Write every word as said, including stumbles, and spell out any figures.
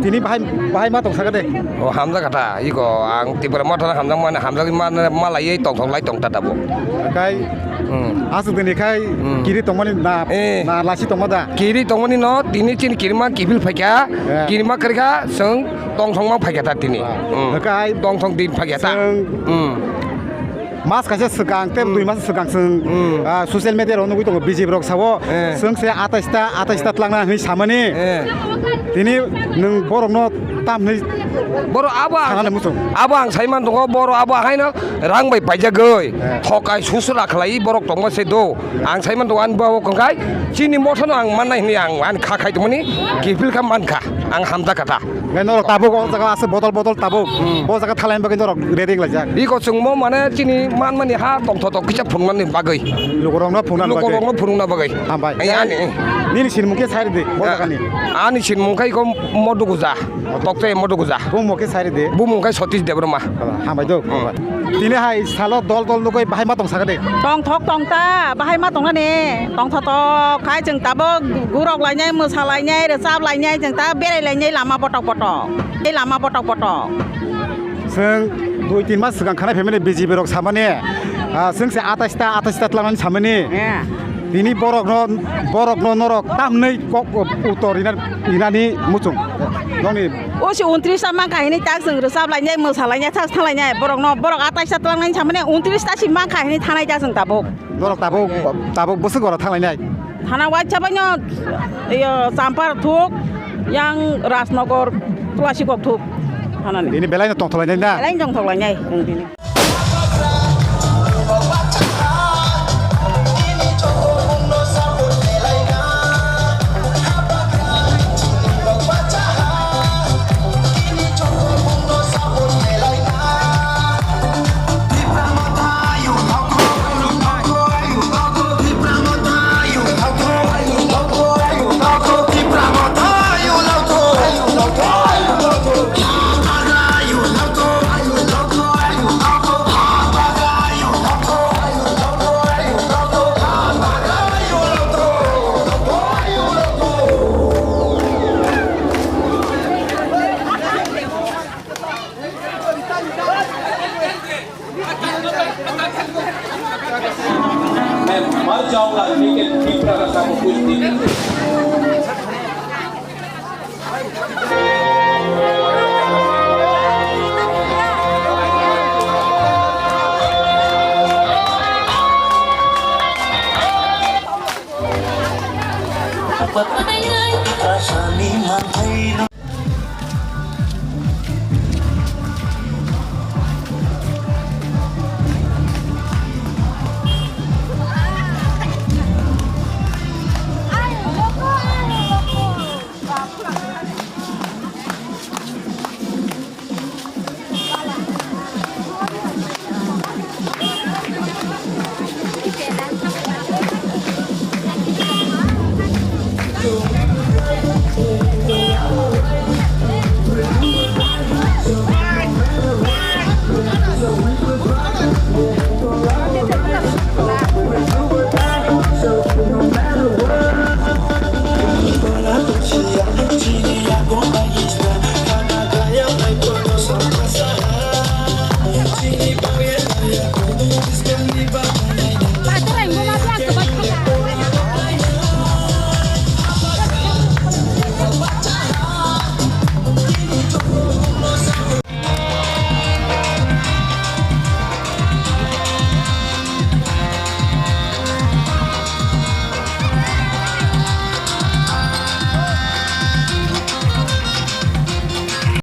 Ini bahai, bahai ma tong saka de. O hamjak kha ta, iko ang Tipra Motha no hamjak mani, hamjak ma, ma lai tong thok lai tong ta tabuk. Kai Hmm. Aswk dini khai Hmm. kiri tongmani na, Eh. na lasi tongma da. Kiri tongmani no, tini chini kirima kiphil phaikha, Eh. kirima kwrwikha, chwng tongthokma phaikha ta tini. Hmm. Hwkai Tongthok din phaikha ta. chwng Hmm. Mas kaisa swkang, tei Hmm. dui mas swkang chwng, Hmm. ah, social media rok nugwi tongo, B J P rok sao, Eh. chwng se atais ta, atais ta twlangna hinwi samani. Eh. Tini nwng borokno tam hinwi Boro abo ang, sanani muchung. abo ang saiman tongo, boro abo haino rang bai paijagwi, Eh. thokai susula khlai borok tongma se do. Ang saiman tongo, ani babo kongkai, chini mothano ang mannai hinwi ang ani kha khai tongmani, kiphil kha mankha, ang hamjak kha ta. Ngai norok tabuk o jaga ase botol botol tabuk. Hmm. Bo jaga thalai bagwi norok ready wnglaijak. Iko chwngmo mane chini manmani ha tongthotok kisa phunuknani bagwi. Lukurokno phunukna bagwi. Lukurokno phunukna bagwi. Hambai. Ai ani. Nini sinimung khe sai rwdi bo jagani. Ani sinimung khe iko Moduguja. Tokte Moduguja. Bumung khe sai rwdi. Bumung khe Satish Debbarma. Hambai do. Hmm. Tini hai salo dol dol nugwi bahai ma tong saka de. Tongthok tongta, bahai ma tongnani. Tongthotok khai chwng tabuk gurok lainai, mwsa lainai, rwchap lainai, chwng ta berai lainai lama botok botok. Tei lama botok botok. Chwng dui tin mas swkang khanai phaimani B J P rok samani, ah, chwng se atais ta, atais ta twlangnani samani. Eh. Tini borokno, borokno norok tamni kok uttor rina, rinani muchung. Nokni O si untris ta mankha hini tak chwng rwchap lainai, mwsa lainai, thas thang lainai. Borokno, borok atais ta twlangnani samani untris ta si mankha hini thanai ta chwng tabuk. Norok tabuk, tabuk bwswk oro thanglainai? Thana waisa baino, iyo, Champar thuk, yang Rajnagar, Tulasikok thuk, thanani. Ini belai no tongthok lainai na? Belai no tongthok lainai, chwng tini. मैं मर जाऊंगा, लेकिन तीव्र नशा को कुछ नहीं।